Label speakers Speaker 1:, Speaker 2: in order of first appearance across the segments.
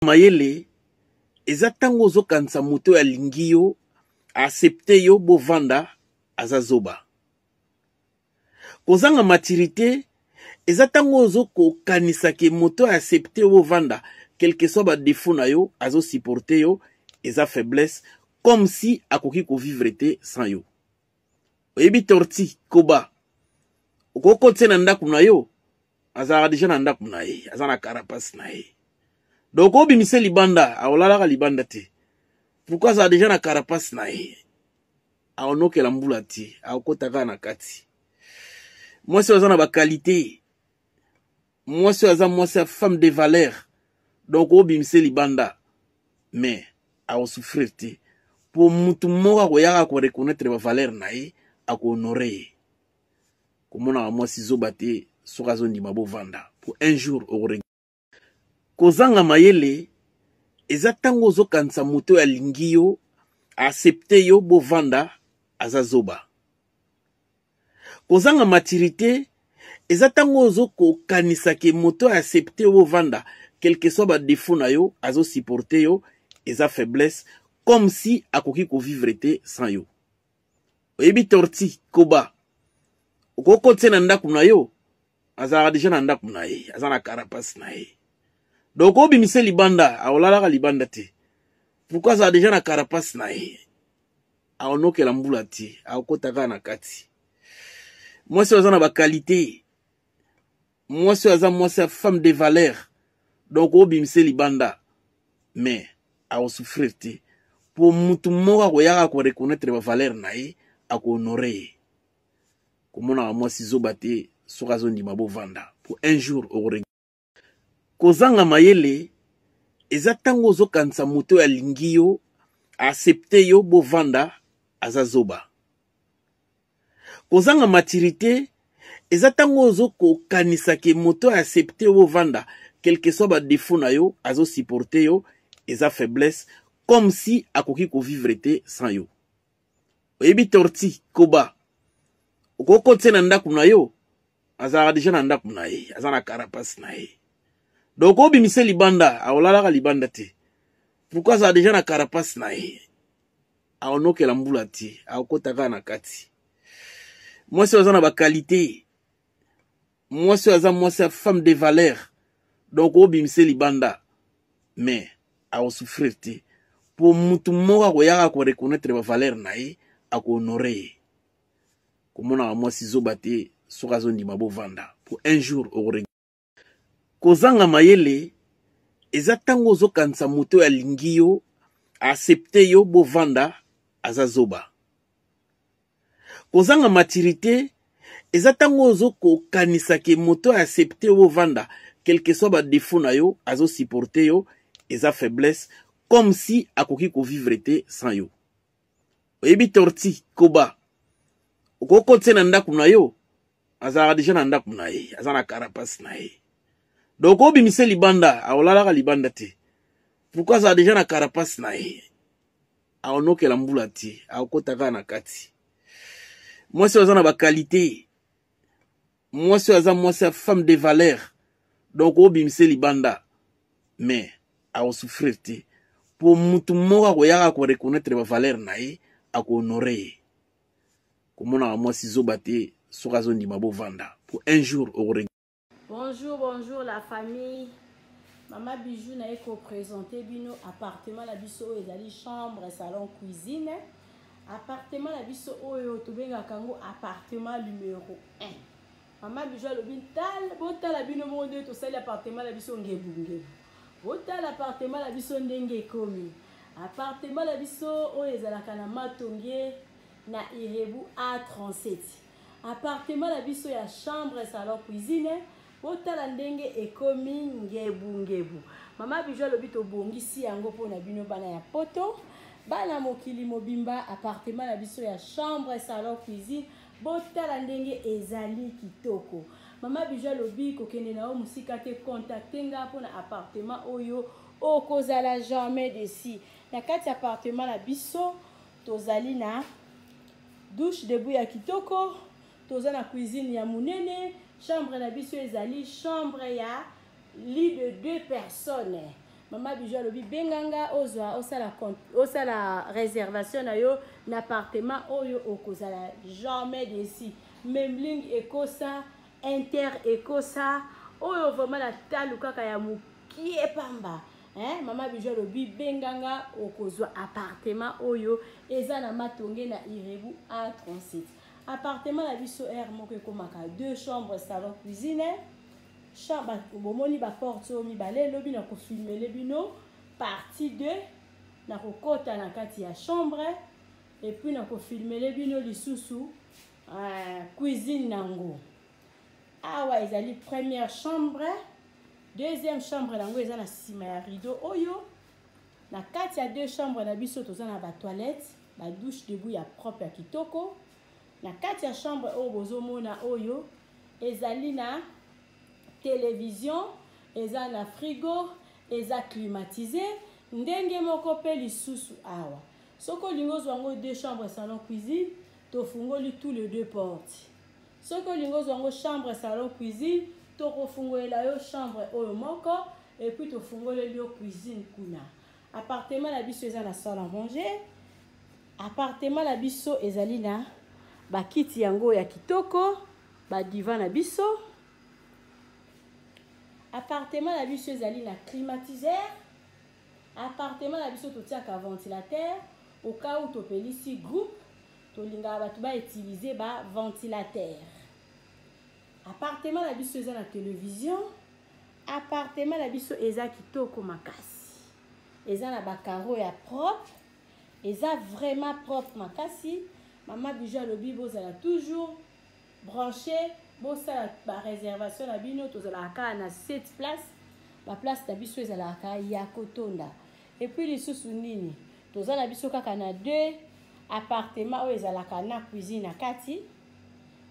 Speaker 1: mayele eza ntango ozokanisa moto oyo alingi yo aaccepte yo bovanda aza zoba. Kozanga maturite eza ntango ozokokanisa ke moto oyo aaccepte yo bovanda quelque soit ba défaut na yo azosupporte yo eza faiblesse comme si akoki kovivre te sans yo. Oyebi torti koba okokotisa na ndako na yo azalaka deja na ndako na ye aza na carapace na ye donc obimisa libanda akolalaka libanda te pourquoi azala deja na carapace na ye akonokela mbula te akokota kaka na kati mwasi oyo aza na bakalite mwasi oyo aza mwasi ya femme de valeur donc obimisa libanda mais akosouffrir te mpo mutu moko akoyaka koreconnaitre bavaleur na ye akohonore ye komonaka mwasi zoba te soki azondima bovanda po un jour okore kozanga mayele eza ntango ozokanisa moto oyo alingi yo aaccepte yo bovanda aza zoba kozanga maturité eza ntango ozokokanisa ke moto oyo aaccepte yo bovanda quelque soit badefo na yo azosupporte yo eza faiblesse comme si akoki kovivre te sans yo oyebi torti koba okokotisa na ndako na yo azalaka deja na ndako na ye aza na carapace na ye donc obimisa libanda akolalaka libanda te pourquoi azala deja na carapace na ye akonokela mbula te akokota kaka na kati mwasi oyo aza na bakalite mwasi oyo aza mwasi ya femme de valeur donc obimisa libanda mais akosouffrir te mpo mutu moko akoyaka koreconnaitre bavaleur na ye akohonore ye komonaka mwasi zoba te soki azondima bovanda mpo un jour okore kozanga mayele eza ntango ozokanisa moto oyo alingi yo aaccepte yo bovanda aza zoba kozanga maturité eza ntango ozokokanisa ke moto aaccepte yo bovanda quelque soit badefo na yo azosupporte yo eza faiblesse comme si akoki kovivre te sans yo oyebi torti koba okokotisa na ndako na yo azalaka deja na ndako na ye aza na carapace na ye donc obimisa libanda akolalaka libanda te pourquoi azala deja na carapace na ye akonokela mbula te akokota kaka na kati mwasi oyo aza na bakalite mwasi oyo aza mwasi ya femme de valeur donc obimisa libanda mais akosouffrir te mpo mutu moko akoyaka koreconnaitre bavaleur na ye akohonore ye komonaka mwasi zoba te soki azondima bovanda mpo un jour okore kozanga mayele eza ntango ozokanisa moto oyo alingi yo aaccepte yo bovanda aza zoba kozanga maturité eza ntango ozokokanisa ke moto oyo aaccepte yo bovanda quelque soit badefo na yo azosupporte yo eza faiblesse comme si akoki kovivre te sans yo oyebi torti koba okokotisa na ndako na yo azalaka deja na ndako na ye aza na carapace na ye donc obimisa libanda akolalaka libanda te pourquoi azala deja na carapace na ye akonokela mbula te akokota kaka na kati mwasi oyo aza na bakalite mwasi oyo aza mwasi ya femme de valeur donc obimisa libanda mais akosouffrir te mpo mutu moko akoyaka koreconnaitre bavaleur na ye akohonore ye komonaka mwasi zoba te soki azondima bovanda mpo un jour okore
Speaker 2: Bonjour, bonjour la famille. Mama Bijou na ko présenter bino appartement na biso oyo ezali chambre, salon, cuisine. Appartement na biso oyo tobengaka yango appartement numéro 1. Mama Bijou alobi tala botala bino moko nde tosali appartement na biso ngebu ngebu. Botala appartement na biso ndenge ekomi. Appartement na biso oyo ezalaka na Matonge na Irebu A37. Appartement na biso ya chambre salon cuisine botala ndenge ekomi ngebu ngebu. Mama Bijou alobi tobongisi yango mpo na bino bana ya poto, bana mokili mobimba. Appartement na biso ya chambre salon cuisine botala ndenge ezali kitoko. Mama Bijou alobi kokende na yo mosika te, contacte nga mpo na appartement oyo okozala jamais desi. Na kati ya appartement na biso tozali na douche debout ya kitoko, toza na cuisine ya monene. Chambre na biso ezali chambre ya lit de deux personnes. Mama Bijou alobi benga nga ozwa osala osala réservation na yo na appartement oyo, okozala jamais déçu. Memling ekosa, inter ekosa, oyo vraiment na talu kaka ya mokie pamba. Hein? Mama Bijou alobi benga nga, okozwa appartement oyo eza na Matonge na Irebu A37. Appartement na biso r moko ekomaka deux chambres, salon, cuisine. Chambre, bomoni baporte oyo mibale. Elobi na kofilmele bino partie 2, na kokɔta na kati ya chambre et puis na kofilmele bino lisusu cuisine nango. Awa ezali première chambre. Deuxième chambre nango eza na nsima ya rideau oyo. Na kati ya deux chambre na biso, toza na batoilette, badouche debout ya propre, ya kitoko. Na kati ya chambre oyo bozomona oyo, ezali na télévision, eza na frigo, eza climatisé. Ndenge moko mpe lisusu awa, soki olingi ozwa yango deux chambres, salon, cuisine, tofungoli tous les deux portes. Soki olingi ozwa yango chambre, salon, cuisine, tokofungolela yo chambre oyo moko et puis tofungoleli yo cuisine kuna. Appartement na biso eza na salle à manger. Appartement na biso ezali na bakiti yango ya kitoko, badivan na biso. Appartement na biso ezali na climatiseur. Appartement na biso totiaka ventilateur au cas où topelisi groupe, tolingaka bato bautilize baventilateur. Appartement na biso eza na télévision. Appartement na biso eza kitoko makasi, eza na bacarreaux ya propre, eza vraiment propre makasi. Mama Bijou alobi bozala toujours branché, bosala baréservation na bino. Tozalaka kaka na 7 place, baplace na biso ezalaka ya kotonda. Et puis lisusu nini? Toza na biso kaka na deux appartement oyo ezalaka na cuisine na kati.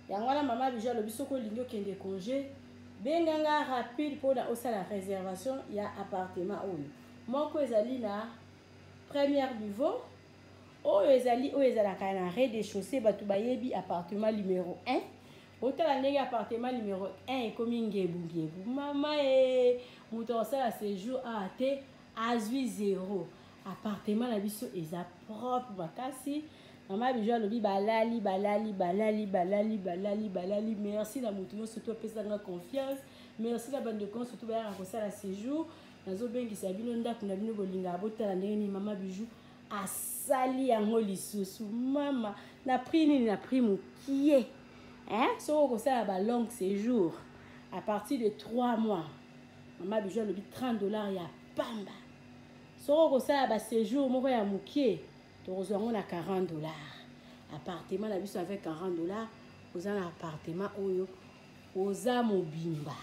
Speaker 2: Yango wana Mama Bijou alobi soki olingi okende congé, benganga rapide mpona osala réservation ya appartement oyo. Moko ezali na première niveau, oyo ezali oyo ezalaka na rez-de-chaussée. Bato bayebi appartement numéro 1. Otala ndenge appartement numéro 1 ekomi ngebungebu. Mama e, moto akosala séjour awa te, azwi zéro. Appartement na biso eza propre makasi. Mama Bijou alobi balali, balali, balali, balali, balali, balali. Merci na motu nyonso to apesanga confiance. Merci na bandeko nyonso to bayaka kosala séjour. Nazobengisa bino ndako na bino bolingaka, botala ndenge nini Mama Bijou asali yango lisusu. Mama, na prix nini? Na prix mokie, hein? Soki okosala balong séjour à partir de 3 mois, Mama Bijou alobi 30 $ ya pamba. Soki okosala baséjour moko ya mokie, tokozwa yango na 40 $. Appartement na biso, avec 40 $, oza na appartement oyo oza mobimba,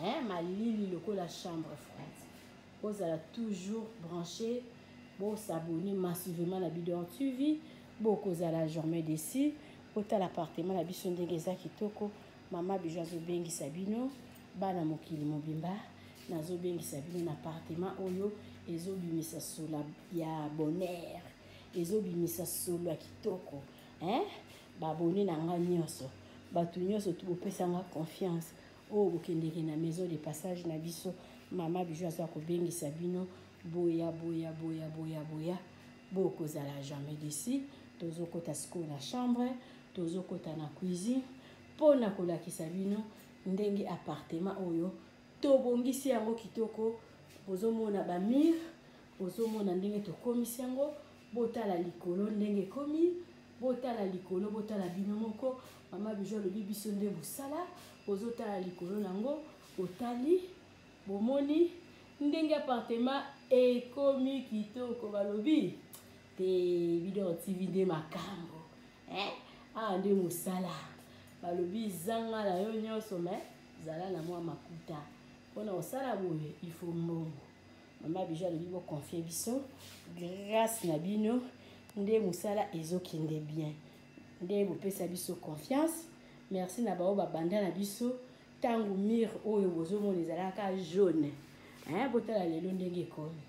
Speaker 2: hein? Malili lokola chambre froide. Ozala toujours branché, bosabonner massivement na Bidor TV, bokozala jamais déçu. Otala appartement na biso ndenge eza kitoko. Mama Bijou azobengisa bino, bana mokili mobimba, nazobengisa bino na appartement oyo ezobimisa solo ya bonheur, ezobimisa solo ya kitoko, hein? Babone na nga nyonso, bato nyonso tu bopesanga confiance oyo bokendeke na maison de passage na biso, Mama Bijou aza kobengisa bino. Boya, boya, boya, boya, boya, bokozala jamais déçu. Tozokota sikoyo na chambre, tozokota na cuisine mpona kolakisa bino ndenge appartement oyo tobongisi yango kitoko. Bozomona bamur, bozomona ndenge tokomisi yango. Botala likolo ndenge ekomi, botala likolo, botala bino moko. Mama Bijou alobi biso nde mosala. Bozotala likolo nango, botali, bomoni ndenge appartement ekomi kitoko. Balobi te Bidor TV nde makambo, eh? Awa nde mosala. Balobi zanga na yo nyonso, me zala na mwa makuta mpona kosala boye, ifo mbongo. Mama Bijou alobi boconfie biso, grâce na bino nde mosala ezokende bien, nde bopesa biso confiance. Merci na bao babanda na biso ntango mur oyo bozomona ezalaka jaune, hein? Botala lelo ndenge ekomi.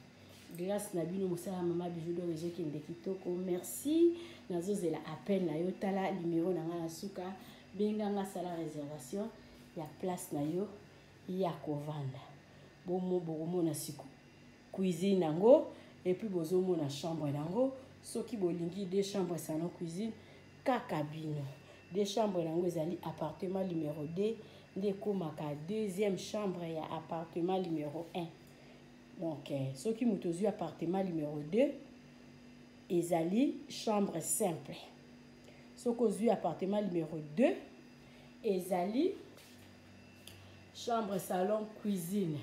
Speaker 2: Grâce na bino, mosala Mama Bijou d'Or ezokende kitoko. Merci. Nazozela appel na yo. Tala numero na ngai na suka, benganga, sala réservation ya place na yo ya kovanda. Bomo bokomona siko. cuisine yango et puis bozomona chambre yango. Soki bolingi deux chambres, salon, cuisine, kaka bino. Deux chambres yango ezali appartement numéro 2, nde ekomaka deuxième chambre ya appartement numéro 1. Donc soki moto ozwi appartement numéro 2, ezali chambre simple. Soki ozwi appartement numéro 2, ezali chambre, salon, cuisine.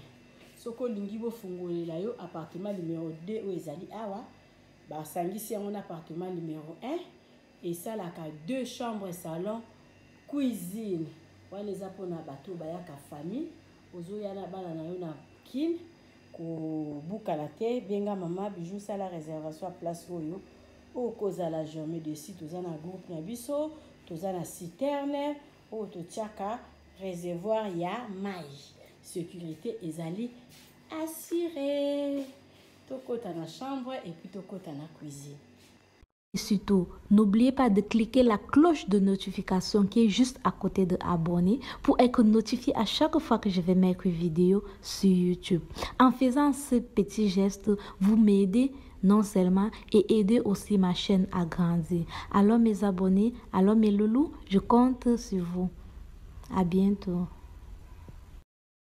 Speaker 2: Soki olingi bofungolela yo appartement numéro 2 oyo ezali awa, basangisi yango na appartement numéro 1, esalaka deux chambres, salon, cuisine. Wana eza mpona bato bayaka famille. Ozoya na bana na yo na Kine, kobukana te, benga Mama Bijou, sala réservation ya place oyo, okozala jamais déçu. Toza na groupe na biso, toza na citerne oyo totiaka réservoir ya mai, sécurité ezali assuré. Tokota na chambre et puis tokota na cuisine.
Speaker 3: Et surtout, n'oubliez pas de cliquer la cloche de notification qui est juste à côté de abonner pour être notifié à chaque fois que je vais mettre une vidéo sur YouTube. En faisant ce petit geste, vous m'aidez non seulement et aidez aussi ma chaîne à grandir. Alors mes abonnés, alors mes loulous, je compte sur vous. À bientôt.